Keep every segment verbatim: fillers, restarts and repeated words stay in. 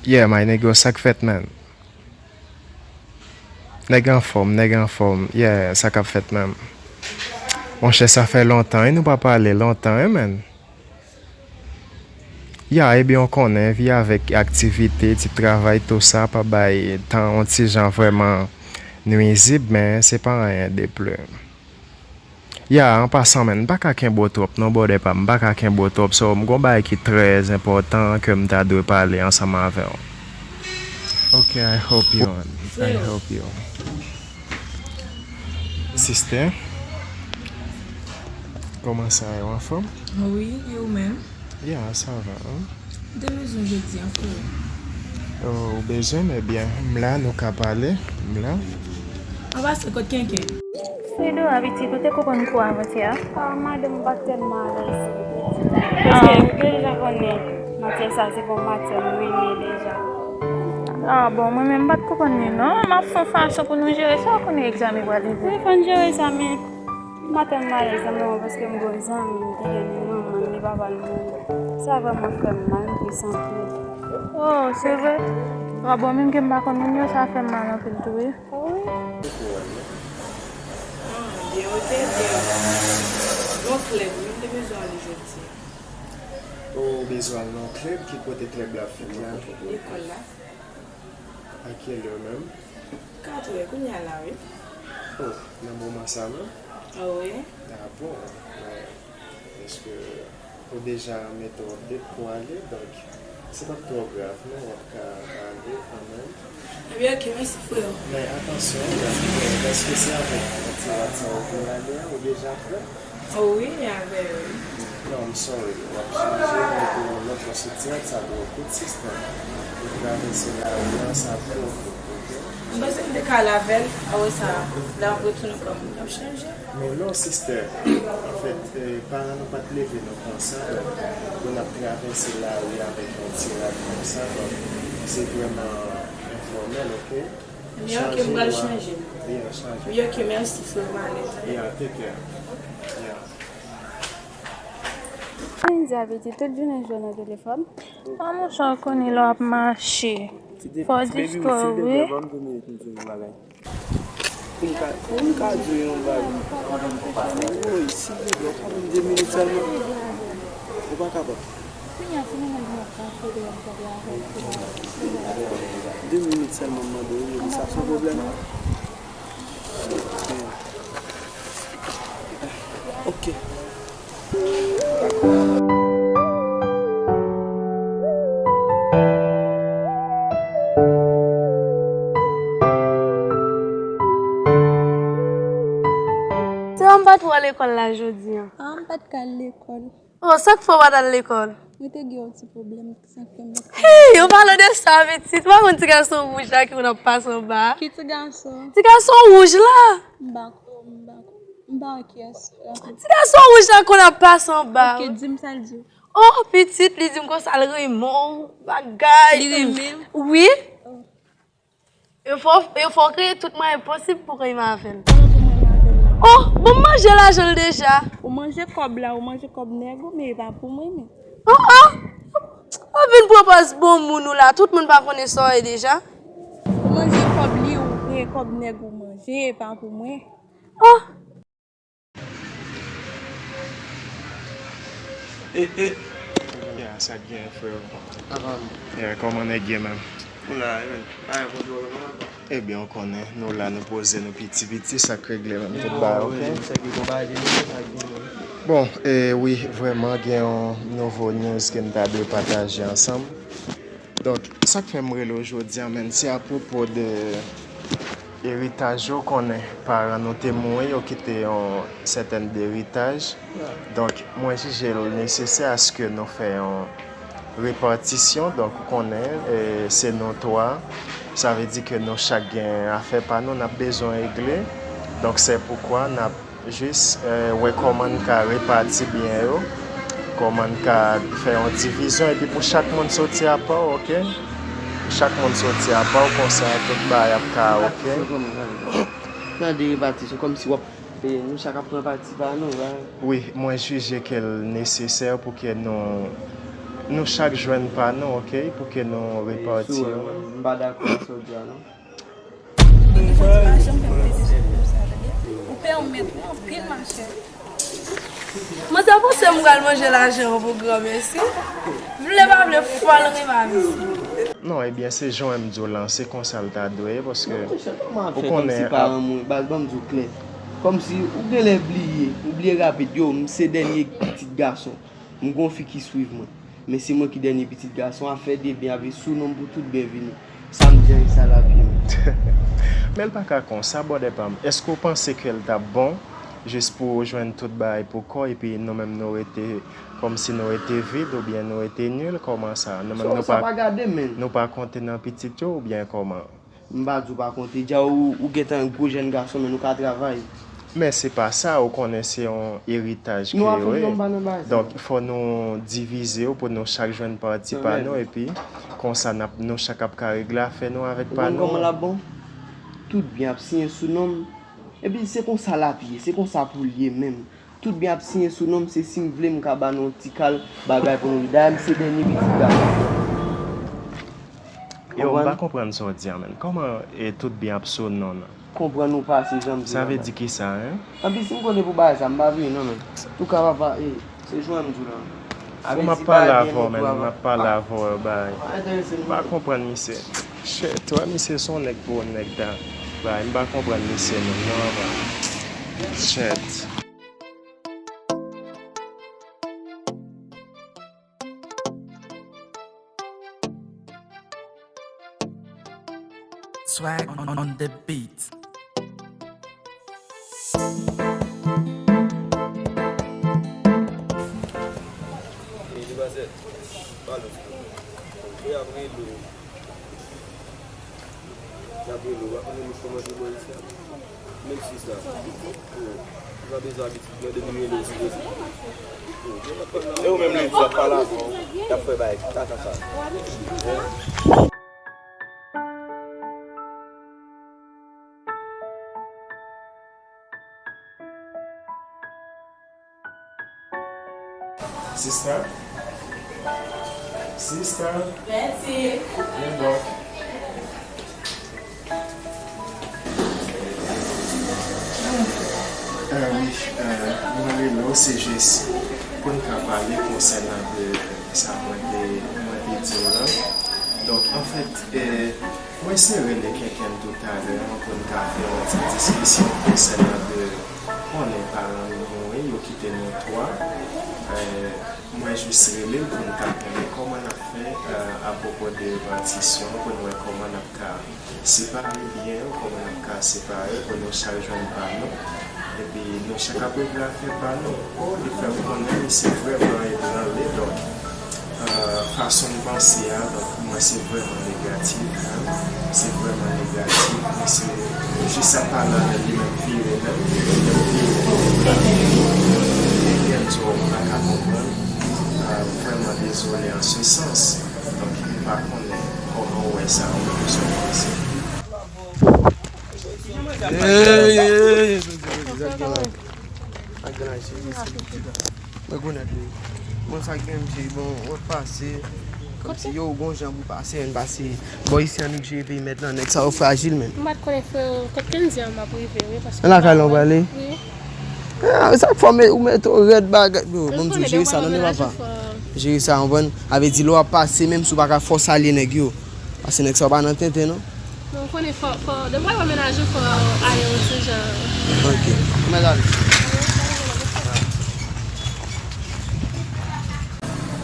Yeah, my nigga, sa k fèt, man? Nèg anfòm, nèg anfòm. Yeah, sa k ap fèt, man? Monchè, sa fè lontan, wi, nou pa pale, lontan, wi, man. Ya, ebyen, w konnen, vi avèk aktivite, ti travay, tou sa, pa bay tan yon ti jan vrèman nwizib, men se pa anyen de pli. Ya, an pasan, man, m pa ka kenbe w twòp, non, brother pa m, m pa ka kenbe w twòp, so, m gon bagay ki trè enpòtan ke m ta dwe pale ansanm avè w. Ok, I hope you, I hope you. Sister, kòman sa ye, w anfòm? Wi, e ou menm? Ya, sa va, hein? Ou te bezwen jodi a, frè? Oh, ou bezwen m, ebyen, m la, nou ka pale, m la. An pase, kot kenken? Fredo, abitid, ou te konprann kou avantyè a? Ah, madanm, m pa t tèlman alèz. Paske ou deja konnen, matyè sa, se bon matyè m renmen deja. Ah, bon, mwen menm, m pa t konprann li, non. M ap fè yon fason pou nou jere sa, ou konnen egzamen pral rive. Wi, fò n jere sa, men. M pa tèlman alèz nan moman paske m gon zanmi m ki gen li manman l, li papa l mouri. Sa vrèman fè m mal, m tris anpil. Oh, se vre? Ah bon, menm ke m pa konn moun yo, sa fè m mal anpil tou, wi. Wi. Ah, byen, ok, byen. Gon klèb, wi, m te bezwen ale jodi a. Ou bezwen al nan klèb? Ki kote klèb la ap fèt la? Lekòl la. A ki lè menm? Katrè, kounye a la, wi. Oh, nan moman sa menm? Ah, wi. Ah, bon, men, èske ou deja mete w an det pou ale? Donk, se pa t twò grav, non, w ap ka ale kanmenm. Ebyen, ok, mèsi, frè. Men, atansyon, èske se avèk ti rad sa ou vle ale a, ou deja prè? Oh, wi, avè, wi. Non, I'm sorry. W ap chanje, mete yon lòt bò sou ti rad sa pou w kout sistèm. Ou travèse lari an, sa ap twò kout, ok? M panse m te ka al avè l, apre sa, lè m ap retounen kòm m ap chanje. Men non, sistè. Anfèt, eh, paran nou pa t leve nou konsa, donk, pou n ap travèse lari avèk yon ti rad konsa, donk, se vrèman enfòmèl, ok? Men ok, m pral chanje. Wi, chanje. Wi, ok, mèsi, frè, m ale. Yeah, take care. Yeah. Kendy abitid tout jounen jwe nan telefòn. Ah, monchè, ou konnen lè w ap mache. Fò w distwè w, wi. Pou m ka, pou m ka di w yon bagay. Woy, silvouplè, w ka ban m de minit sèlman? Ou pa kapab? De minit sèlman m mande w, wi, sa se yon pwoblèm? Ok. Se ou m pa t wè lekòl la jodi a. Ah, m pa t ka al lekòl. Oh, sa k fè w pa t al lekòl? Mwen te gen yon ti pwoblèm, sa k fè m pa t ka al lekòl. Hey, ou pale de sa, pitit. Ou pa konn ti gason wouj la ki konn ap pase anba a? Ki ti gason? Ti gason wouj la. M pa ko-, m pa ko-, m pa wè kiyès. Ti gason wouj la konn ap pase anba a. Ok, di m sa l di w. Oh, pitit, li di m konsa l renmen w, bagay. Li renmen m? Wi. Oh. Yo fè w, yo fè w kreye tout mwayen posib pou w rive avè l. Kòman pou mwen rive avè l la? Oh, bon, m manje lajan l deja. Ou manje kòb la, ou manje kòb nèg ou, men e pa pou mwen, men. Oh, oh! Ou vin pran pòz bon moun ou la, tout moun pa konnen sa w ye deja. Ou manje kòb li, ou pran kòb nèg ou manje, e pa pou mwen. Oh! Eh, eh. Ya, sa k gen, frè? Apa m. Ya, kòman nèg ye, menm? Nou la, men. Pa gen kontwòl, non, apa. Ebyen, ou konnen, nou la, nou poze nou piti piti, sa k regle, menm, tout bagay, ok? Wi, se ki gon bagay, sa k gen, non. Bon, eh, wi, vrèman, gen yon nouvo news ke m ta dwe pataje ansanm. Donk, sa k fè m rele w jodi a, menm, se apwopo de eritaj yo, konnen paran nou te mouri, yo kite yon sètèn de eritaj. Donk, mwen jije l nesesè aske nou fè yon repatisyon. Donk, ou konnen, eh, se nou twa. Sa vle di ke nou chak gen afè pa nou, n ap bezwen regle. Donk, se poukwa n ap jis, eh, wè kòman n ka repati byen yo, kòman n ka fè yon divizyon, epi pou chak moun soti apa w, ok? Pou chak moun soti apa w, konsa tout bagay ap ka ok. Tande repatisyon, kòmsi w ap, eh, nou chak ap pran pati pa nou, la. Wi, mwen jije ke l nesesè pou ke nou Nou chak jwenn pa nou, oke, pou ke nou repati yo. M pa dakò ak sa w di a non. Ou pa janm fè m tete sou konsa, tande? Ou pèmèt mwen anpil, machè. Mwen te panse m pral manje lajan an pou granmesi. Vle pa vle, fò l rive a misye. Non, ebyen, se jan w wè m di w lan, se konsa l ta dwe ye, paske ou konnen. Kòmsi paran mwen, baz, ban m di w klè. Kòmsi ou genlè bliye, ou bliye rapid. Yo, m se dènye pitit gason. M gon fi ki swiv mwen. Men se mwen ki dènye pitit gason, afè de byen ap sou non m pou tout byen vini. Sa m di a, e sa l ap ye menm. Men l pa ka konsa, brother pa m. Èske w panse ke l t ap bon jis pou w jwenn tout bagay pou kò w, epi nou menm nou rete kòmsi nou rete vid oubyen nou rete nil? Kòman sa? Nou menm nou pa, nou pa konte nan pitit yo oubyen kòman? M pa di w pa konte. Dja ou, ou gentan gwo jèn gason, men nou ka travay. Men se pa sa, ou konnen se yon eritaj ke yo ye. Donk, fò nou divize yo pou nou chak jwenn pati pa nou, epi konsa n ap, nou chak ap ka regle afè nou avèk pa nou. Ou konn kòman l ap bon? Tout byen ap siyen sou non m. Epi se konsa l ap ye, se konsa pou l ye menm. Tout byen ap siyen sou non m, se si m vle m ka ba nou yon ti kal bagay pou nou ri. Dayè m se dènye pitit gason. Yo, m pa konprann sa w di a, menn. Kòman e tout byen ap sou non nan? Konprann ou pa, se jan m di. Sa vle di kisa, en? Anpi si m konnen pou bagay sa, m pa vini non, menn. Touka papa, e, se jwè m di w lan. Bon, m ap pale avè w, menn, m ap pale avè w, bay. M pa konprann misye. Shit, wè misye se yon nèg pou yon nèg ta. Bay, m pa konprann misye, menn, non, bay. Shit. Swag on, on the beat. Demwazèl, pale w silvouplè. Mwen ap rele w. N ap rele w, w ap rele w kòman te bò isi a. Menm sista. Ou pa bezwen abitid mwen depi m rele w sipoze. E ou menm li di w ap pale avè w, y ap fè bagay kaka sa. Sista? Sista? Bèti! Vin bò. Wi, mwen rele w, se jis pou n ka pale konsènan de sa mwen te, mwen te di w lan. Donk, anfèt, mwen se rele kenkenn toutalè an pou n ka fè yon ti diskisyon konsènan de konnen paran nou mouri, yo kite nou twa. Mwen jis rele l pou n ka konnen kòman n ap fè apwopo de repatisyon an, pou n wè kòman n ap ka separe byen yo, kòman n ap ka separe pou nou chak jwenn pa nou. Epi nou chak ap regle afè pa nou. O, li fè m konnen misye vrèman ebranle, donk, fason m panse a, donk, mwen se vrèman negatif, se vrèman negatif, misye jis ap pale avè l, li menm vire menm, li menm vire. Ebyen, m di w, m pa ka konprann. Vrèman dezole an se sans. Donk, m pa konnen kòman w wè sa, ou menm, sa w panse. Ey, ey, ey, ey, poze, poze, sa k gen la? Sa k gen la, cheri, se pitit la. Mwen konnen li. Bon, sa k gen, misye, bon, w ap pase. Kòmsi yo, gon jan pou pase, n pase. Bò isi an, nou jere peyi mèt lan, nèg sa yo frajil, menn. M pa t konnen, freo, kot Kendy an m ap rive, wi, paske. Nan lakay la, w prale? Wi. Ah, sa k fè w met, ou mete w rèd bagay. Yo, bon, m di w, jere sa, non, non, papa. Jere sa, w konprann? Sa vle di, lè w ap pase, menm si w pa ka fòse ale nèg yo. Paske nèg sa yo pa nan tenten, non. Men w konnen fò, fò, depi w al wè mennaj ou, fò w ale yon ti jan. Ok. Ou mèt ale.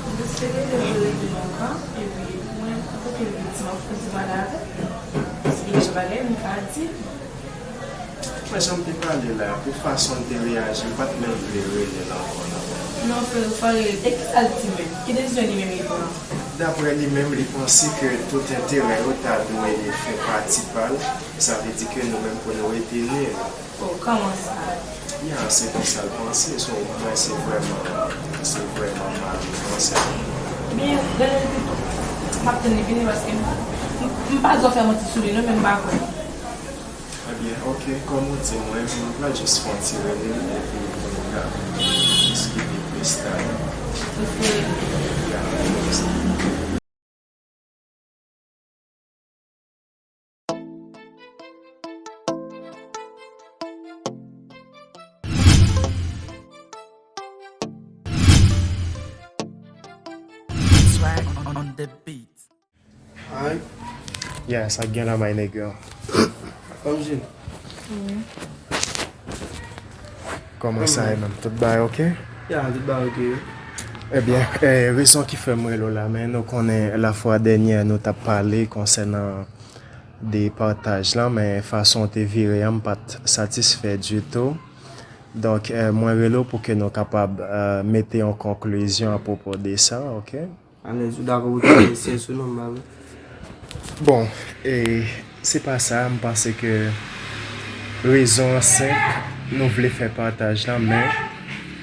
Mwen espere ke l regle lontan, epi mwen, antanke viktim, m ap fè ti pale avè l. Si gen jan bagay, m ka di l. Mwen, jan m te pale la, pou fason l te reyaji, m pa t menm vle rele l ankò, non. Non, frè, fò w rele l. E kisa l di menm? Ki desizyon li menm li pran? Daprè li menm, li panse ke tout enterè yo ta dwe fè pati pa l, sa vle di ke nou menm pou nou rete nil. Oh, kòman sa? Ya, se konsa l panse, so, mwen, se vrèman, se vrèman mal li panse. Ebyen, rele l pito. M ap tann li vini paske m, m, m pa zò fè manti sou li, non, men m pa kwè. Ebyen, ok, kòm ou di mwen, m pral jis fè yon ti rele l epi pou nou ka diskite plis talè. Ou fè rele. Ya. Swag on the beat. Alright. Yeah, sa k gen la, my nigga? Kòmsi. Kòman sa ye, menm? Tout bagay oke? Ya, tout bagay oke. Ebyen, eh, rezon ki fè m rele w la, men nou konnen lafwa dènyè nou t ap pale konsènan de pataj lan, men fason w te vire an, m pa t satisfè ditou. Donk, eh, mwen rele w pou ke nou kapab, eh, mete yon konklizyon apwopo de sa, oke? Alèz, ou dakò pou te fè sèl sou non m, pa vre? Bon, e, se pa sa, m panse ke rezon an senp, nou vle fè pataj lan, men,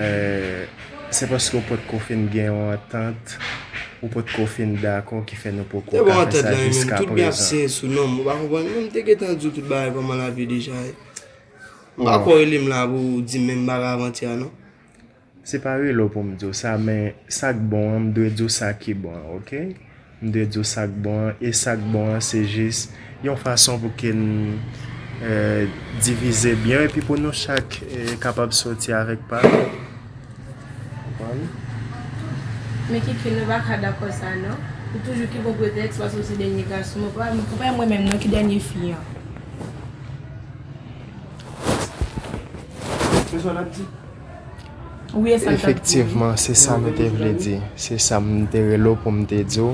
eh, se paske w potko fin gen yon antant, ou potko fin dakò ki fè nou poko ka fè sa jiska prezan. Tout byen ap siyen sou non m, ou pa konprann? Mwen, m te gentan di w tout bagay kòman l ap ye deja ye. M pa kwè w rele m la pou w di m menm bagay avantyè a, non. Se pa rele w pou m di w sa, men sa k bon an, m dwe di w sa ki bon an, oke? M dwe di w sa k bon an, e sa k bon an, se jis yon fason pou ke n, eh, divize byen, epi pou nou chak, eh, kapab soti avèk pa nou. Konprann? Men Kiki, nou pa ka dakò sa, non. Ou toujou ki bon pretèks, paske w se dènye gason. Mwen pa, mwen pa mwen menm, non, ki dènye fi an. Men sa w t ap di? Wi, e sa l t ap di, wi. Efektivman, se sa nou te vle di. Se sa m te rele w pou m te di w.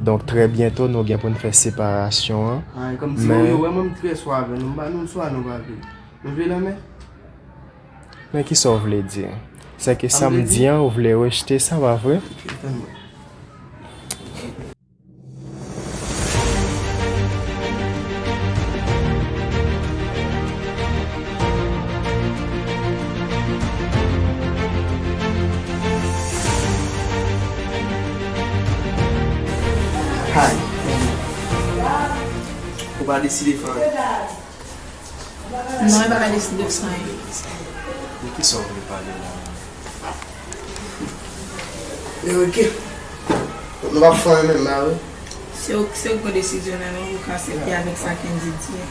Donk, trè byento, nou gen pou n fè separasyon an. Ay, kòmsi men ou wè mwen, m trè swa avè nou. M pa, nou swa nou pa vle. Nou vle lanmè? Men kisa w vle di? Sèke sa m di an, ou vle rejte sa, pa vre? Ok, tann mwen. Hay. Ou pa deside fè anyen? Non, e pa ka deside fè anyen. De kisa w vle pale la menm? Men oke. Nou p ap fè anyen menm la, wi. Se ou, se ou k pran desizyon nan men w, ou ka aksepte avèk sa Kendy di a.